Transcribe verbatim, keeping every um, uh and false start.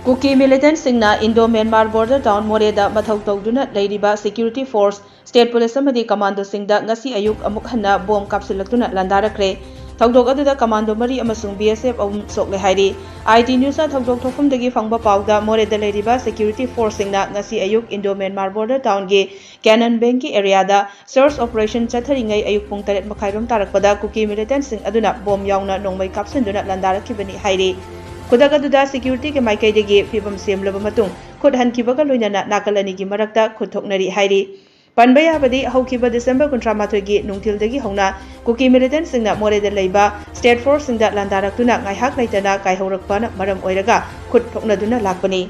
ꯀꯨꯀꯤ ꯃꯤꯂꯤꯇꯦꯟꯠꯁꯤꯡꯅ Indo Myanmar border town ꯃꯣꯔꯦꯗ ꯃꯊꯧ ꯇꯧꯗꯨꯅ ꯂꯩꯔꯤꯕ ꯁꯦꯀ꯭ꯌꯨꯔꯤꯇꯤ ꯐꯣꯔꯁ, ꯁ꯭ꯇꯦꯠ ꯄꯨꯂꯤꯁ ꯑꯃꯗꯤ ꯀꯃꯥꯟꯗꯣꯁꯤꯡꯗ ꯉꯁꯤ ꯑꯌꯨꯛ ꯑꯃꯨꯛ ꯍꯟꯅ ꯕꯣꯝ ꯀꯥꯞꯁꯤꯜꯂꯛꯇꯨꯅ ꯂꯥꯟꯗꯥꯔꯛꯈ꯭ꯔꯦ꯫ ꯊꯧꯗꯣꯛ ꯑꯗꯨꯗ ꯀꯃꯥꯟꯗꯣ ꯃꯔꯤ ꯑꯃꯁꯨꯡ ꯕꯤ ꯑꯦꯁ ꯑꯦꯐ ꯑꯍꯨꯝ ꯁꯣꯛꯂꯦ ꯍꯥꯏꯔꯤ꯫ ꯑꯥꯏ ꯇꯤ ꯅ꯭ꯌꯨꯁꯅ ꯊꯧꯗꯣꯛ ꯊꯣꯛꯐꯝꯗꯒꯤ ꯐꯪꯕ ꯄꯥꯎꯗ ꯃꯣꯔꯦꯗ ꯂꯩꯔꯤꯕ ꯁꯦꯀ꯭ꯌꯨꯔꯤꯇꯤ ꯐꯣꯔꯁꯁꯤꯡꯅ ꯉꯁꯤ ꯑꯌꯨꯛ ꯏꯟꯗꯣ ꯃ꯭ꯌꯥꯟꯃꯥꯔ ꯕꯣꯔꯗꯔ ꯇꯥꯎꯟꯒꯤ ꯀꯦꯅꯟ ꯕꯦꯡꯀꯤ ꯑꯦꯔꯤꯌꯥꯗ ꯁꯔꯆ ꯑꯣꯄꯔꯦꯁꯟ ꯆꯠꯊꯔꯤꯉꯩ ꯑꯌꯨꯛ ꯄꯨꯡ ꯇꯔꯦꯠ ꯃꯈꯥꯏꯔꯣꯝ ꯇꯥꯔꯛꯄꯗ ꯀꯨꯀꯤ ꯃꯤꯂꯤꯇꯦꯟꯠꯁꯤꯡ ꯑꯗꯨꯅ ꯕꯣꯝ ꯌꯥꯎꯅ ꯅꯣꯡꯃꯩ ꯀꯥꯞꯁꯤꯟꯗꯨꯅ ꯂꯥꯟꯗꯥꯔꯛꯈꯤꯕꯅꯤ ꯍꯥꯏꯔꯤ꯫ ꯈꯨꯗꯛ ꯑꯗꯨꯗ ꯁꯦꯀ꯭ꯌꯨꯔꯤꯇꯤꯒꯤ ꯃꯥꯏꯀꯩꯗꯒꯤ ꯐꯤꯕꯝ ꯁꯦꯝꯂꯕ ꯃꯇꯨꯡ ꯈꯨꯠ ꯍꯟꯈꯤꯕꯒ ꯂꯣꯏꯅꯅ ꯅꯥꯀꯜ ꯑꯅꯤꯒꯤ ꯃꯔꯛꯇ ꯈꯨꯠ ꯊꯣꯛꯅꯔꯤ ꯍꯥꯏꯔꯤ꯫ ꯄꯟꯕ ꯌꯥꯕꯗꯤ ꯍꯧꯈꯤꯕ ꯗꯤꯁꯦꯝꯕꯔ ꯀꯨꯟꯊ꯭ꯔꯥ ꯃꯥꯊꯣꯏꯒꯤ ꯅꯨꯡꯊꯤꯜꯗꯒꯤ ꯍꯧꯅ ꯀꯨꯀꯤ ꯃꯤꯂꯤꯇꯦꯟꯠꯁꯤꯡꯅ ꯃꯣꯔꯦꯗ ꯂꯩꯕ ꯁ꯭ꯇꯦꯠ ꯐꯣꯔꯁꯁꯤꯡꯗ ꯂꯥꯟꯗꯥꯔꯛꯇꯨꯅ ꯉꯥꯏꯍꯥꯛ ꯂꯩꯇꯅ ꯀꯥꯏꯍꯧꯔꯛꯄꯅ ꯃꯔꯝ ꯑꯣꯏꯔꯒ ꯈꯨꯠ ꯊꯣꯛꯅꯗꯨꯅ ꯂꯥꯛꯄꯅꯤ꯫